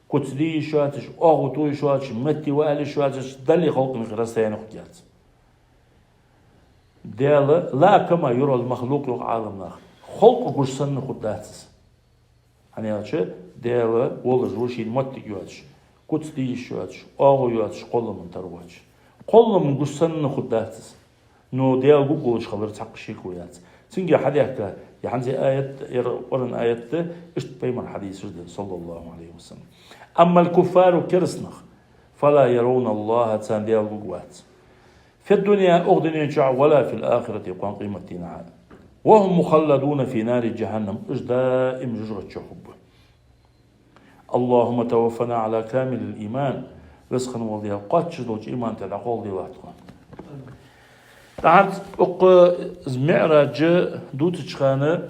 Куц де йиш йоацаш, оагӀув тӀа йиш йоацаш, метте ваьла йиш йоацаш, Даьлеи халкъеи юкъе расстояние хургьяц. Даьла, لا كما يرى المخلوق, йоах Ӏаламнаха. Халкъ гуш санна хургдац из. ХӀана аьлча, Даьла волаш ва шийна моттиг йоацаш, куц де йиш йоацаш, оагӀув йоацаш, кхоллама тара воацаш. Кхоллама гуш санна хургдац из. Но Даьла гургволаш хилар цхьаккха шеко яц. Цунга хьадаьхка, е хӀанз аят, ер Къуръан аят да, иштта пайхамара хьадисаш да, صلى الله عليه وسلم. أما الكفار, кераста нах, فلا يرون الله, царна Даьла гургвац. في الدنيا, укх дунен чу, ولا في الآخرة, кхоана къематдийнахьа. وهم مخلدون في نار جهنم, уж даим жожагӀате чу хургба. اللهم توفنا على كامل الإيمان. Веза хинна вола Даьла, кхоачаш долча иман тӀа дӀакхалхадолда тхо. ТӀаккха укх МиӀраж дувцача хана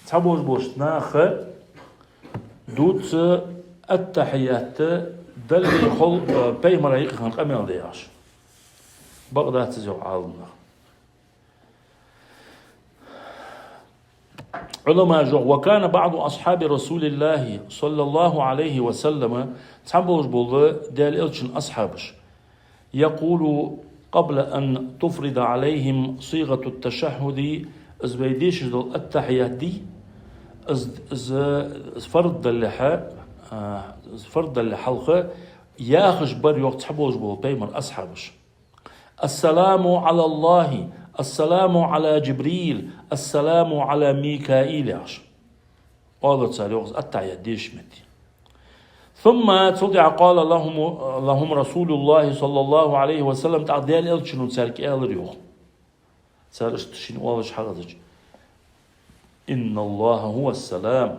цхьабараш болча наха дувц аттахьият Даьлеи хол-, э, пайхамареи юкъе хинна къамаьл да яхаш. Бакъ дац из, йоах Ӏаламнаха. Ӏуламаша йоах: وكان بعض أصحاب رسول الله صلى الله عليه وسلم, цхьабараш болаш ба Даьла Элчан асхьабаш, يقول قبل أن تفرض عليهم صيغة التشهد, из вай дешаш дола аттахьият дий, из, из фарз далехьа, а, из фарз далехьа хьалха яхаш бар, йоах, цхьабараш бола пайхамара асхьабаш. السلام على الله، السلام على جبريل، السلام على ميكائيل, яхаш. Оалар цар, йоах, из аттахьият дешача метте. ثم, цул тӀехьагӀа, قال لهم، لهم رسول الله صلى الله عليه وسلم, тӀаккха Даьла Элчано царга аьлар, йоах. Цар иштта шийна оалаш хьахезача: إن الله هو السلام.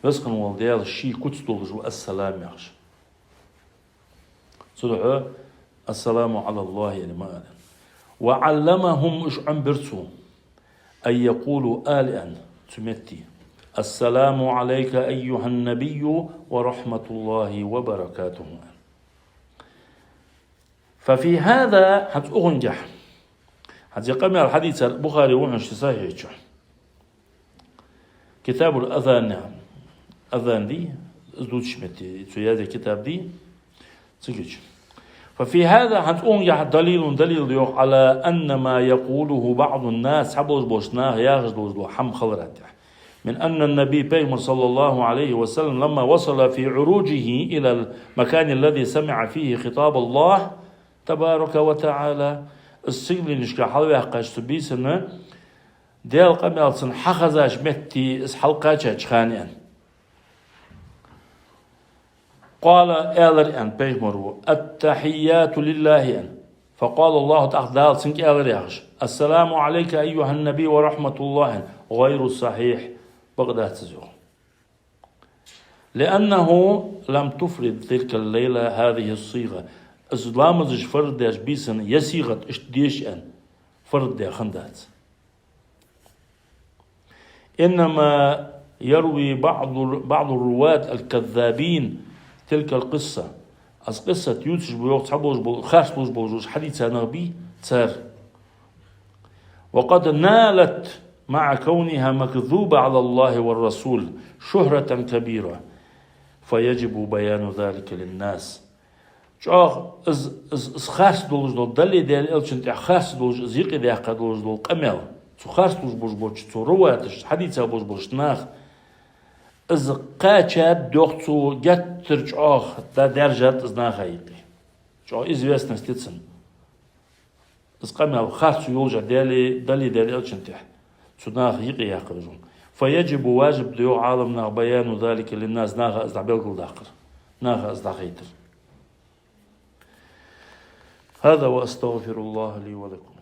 Веза хинна вола Даьла ший куц долаш ва, السلام яхаш. Цудухьа السلام على الله аьнна ма алар. وعلمهم, уж Ӏомабир цо, أن يقولوا, ала аьнна, цу метте: السلام عليك أيها النبي ورحمة الله وبركاته. ففي هذا, хӀанз укхунгахь, хӀанз ер къамаьл хьадийцар Бухаре ва хьона ший Сахьихь чу. Китабул азан, азан дий, из дувцача метте, цо яздаь китаб дий, цига чу. ففي هذا, хӀанз укхунгахь, دليل, далил да йоах, على أن ما يقوله بعض الناس, цхьаболаш болча наха яхаш долаш дола хӀама хилара тӀа. من أن النبي, пайхамар, صلى الله عليه وسلم, لما وصل في عروجه إلى المكان الذي سمع فيه خطاب الله تبارك وتعالى, из сигаленашка хьалваьккхача цу бийсан Даьла къамаьл цунна хьахезача метте из хьалкхаьчача хана, аьнна. قال, аьлар, аьнна, пайхамаро: التحيات لله, аьнна. فقال الله, тӀаккха Дала цунга аьлар яхаш: السلام عليك أيها النبي ورحمة الله, аьнна. غير صحيح, бакъ дац из, йоах. لأنه لم تفرض تلك الليلة هذه الصيغة. Из ламазаш фарз даьча бийсан ер сигӀат иштта деша, аьнна, фарз даь хиннадац. إنما يروي بعض، بعض الرواة الكذابين تلك القصة. Из къиссат ювцаш ба йоах цхьаболаш бола, харц лувш болаш, уж хьадийца нах бий цар. وقد نالت مع كونها مكذوبة على الله والرسول شهرة كبيرة، فيجب بيان ذلك للناس. ЧӀоагӀа из, из, из харц долаш дола, Далла, Даьла Элчана тӀа харц долаш, из юкъедаьккха долаш дола къамаьл, цу харц лувш болаш болча, цу риваяташ хьадийца болаш болча наха, из кхаьчад йоах цо, геттара чӀоагӀа да-, даьржад из наха юкъе. ЧӀоагӀа известность я цун. Из къамаьл харцо йолаш Даьла, Далла, Даьла Элчана тӀа цу наха юкъе яккха веза. فيجب, важиб да йоах Ӏаламнаха, بيان ذلك للناس, наха из дӀабелгалдаккхар, наха из дӀахайтар. هذا وأستغفر الله لي ولكم.